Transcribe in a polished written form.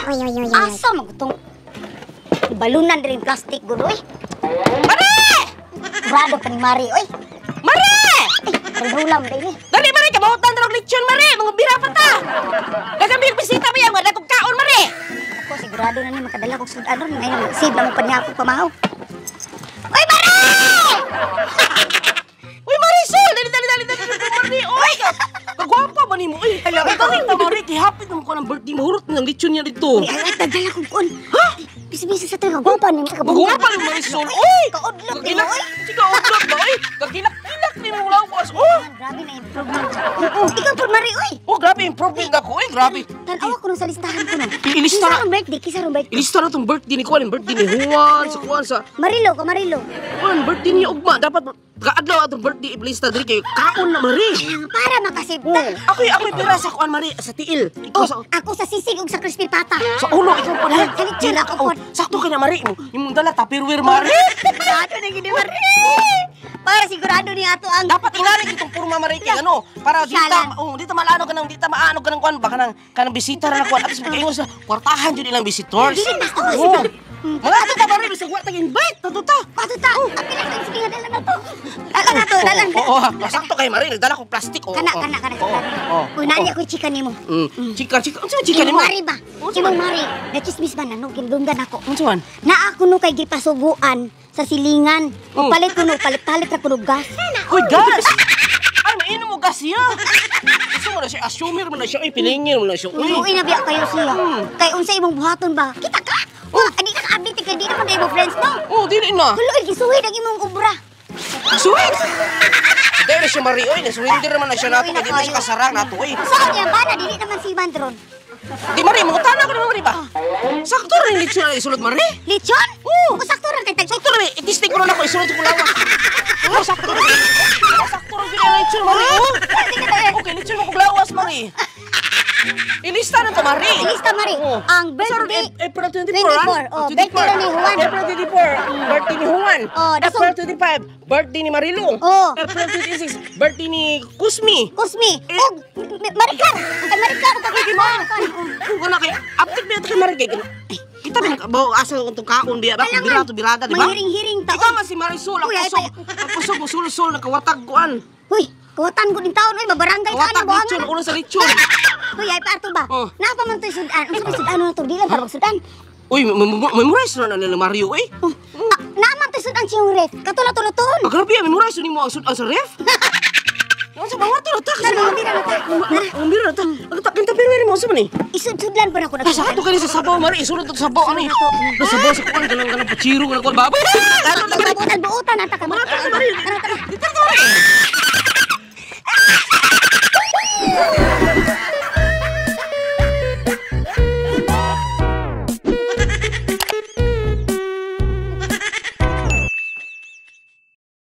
Asa magutong balunan diri plastic gud oy. Mare! Grado pa ni Mari oy. Mare! Ay, rulam dili. Dali Mare, kabahutan na og lechon Mare, mga bira pa ta. Daghang bir bisita ba yan, wala kong kaon Mare. Ako sigurado na ni makadala kog sudan ron, may save na mo pa niya ako pamahaw. Oy Mari! Uy Marisol, dali dali dali dali dali Mare. Oy, kagwapa ba nimo oy? Dali na Mare, gihapit naman ko ng birthday, mahurot na ng lechon niya dito. Ay, ay, nagdala kog kun. Ha? Bisa-bisa sa tuig, gwapa ni mo. Magwapa ni Marisol, oy! Kaudlot ni mo, Kagilak, oy. sige, udlot ba, oy? Kagilak-ilak ni mo lawas, oh! Grabe na improvement. Ikaw po Mari oy. Oh, grabe improvement ako, oy, grabe. Tan-awa ko nung sa listahan ko no. Ilista Kisa na. rong birthday, kisa rong birthday. Ilista na tong birthday ni Kuan, birthday ni Juan, sa Kuan, sa Marilo ko, Marilo. Kuan, birthday ni Ugma. Dapat kaadlaw atong birthday iplista diri kay kaon na Mari. Para makasave ta. Ako'y pira sa Kuan Mari, sa tiil. Ikaw Oh, sa ako sa sisig ug sa crispy pata. sa ulo ikaw pa na. Sa lechon ako Oh, pod. sakto kay na Mari mo. Imong dala tupperware Mari. Sigurado na gini Mari. Para sigurado ni ato ang Dapat inari itong purma Mari kay ano, para di ta Sala. oh, di ta malano ka nang di ta maano ka ng kuan baka nang kanang bisita ra na kuan. At makaingon sa kwartahan jud ilang visitors. Dili basta ko. Oh. Mga ato ta Mari bisag wa tag invite ato ta. Pato ta. Apil lang sige nga dala na to. Dala na to, dala. Oo, oh, sakto kay Mari nagdala ko plastic. Oh, Kana oh. kana kana. Oo, oo. Uy, nanya ko chika nimo. Chika, chika. Unsa man chika nimo? Imong Mari ba? Unsa Imong man? Mari. Nachismis ba na no gindunggan ako. Unsa man? Naa kuno kay gipasuguan sa silingan. Oh. Palit kuno, palit-palit ra kuno gas. Uy, gas! Ay, mainom mo gas siya. Gusto mo na siya, assumer mo na siya, uy, pilingin mo na siya. Uy, Uy, na biya kayo siya. Kay unsa imong buhaton ba? Kita ka. Wa, di ka ka-update kay di naman mo friends no. oh, dili na. Hulo, ay, gisuhid ang imong obra. Suwit! Dahil na siya, Mari, uy, nasurrender naman na siya nato, kaya di na siya kasarang nato, uy. Saan niya ba na dili naman si Mandron? Di, Mari, mangutana ko naman, Mari ba? Sakto rin lechon na isulod, Mari. Lechon? Oo. O sakto ra kay tag. Sakto rin, itisting ko na ako, isulod ko lawas. Oh, sakto rin. Oh, sakto rin yun ang lechon, Mari, oh. Okay, lechon mo kong lawas, Mari. Ilista na to, Mari. Ilista, Mari. Oo. Ang birthday Sorry, April 24, 24. Oh, birthday na ni Juan. April 24, birthday ni Juan. Oh, April 25, birthday ni Marilu. Oh. April 26, birthday ni Kusmi. Kusmi. Eh. Og Maricar. Ay Maricar ka kay Maricar. Kung na kay update ba kay Mari kay kita bin bawo asa itong kaon biya ba bira to birada di ba? Manghiring-hiring ta. Ikaw man si Marisol ang Uy, ay, kusog. Ang kusog mo sul-sul nakawatag kuan. Huy, kawatan ko din taon oy, mabarangay ka Kawatag ano buhangan. lechon ulo sa lechon. Huy, ay paarto ba? Oh. Naa pa man to'y sudan. Unsa may sudan na to? Di lang para magsudan. Uy, memorize na nila Mario eh. Oh, ah, naa man to'y sudan siyang ref. Katula to ton. Ah, grabe, memorize nimo ang sudan sa ref. Unsa ba wato na ta? Tara, mambira na ta. Mambira na ta. Ang takin tapirwere mo unsa man eh? Isud-sudlan pa na ko na. Ah, sakto kani sa sabaw Mari, isulod to sa sabaw ani. Sa sabaw sa kuan kanang kanang pachiro kanang kuan baboy. Buotan, buotan ata ka. Mga ta, Mari. Tara, tara.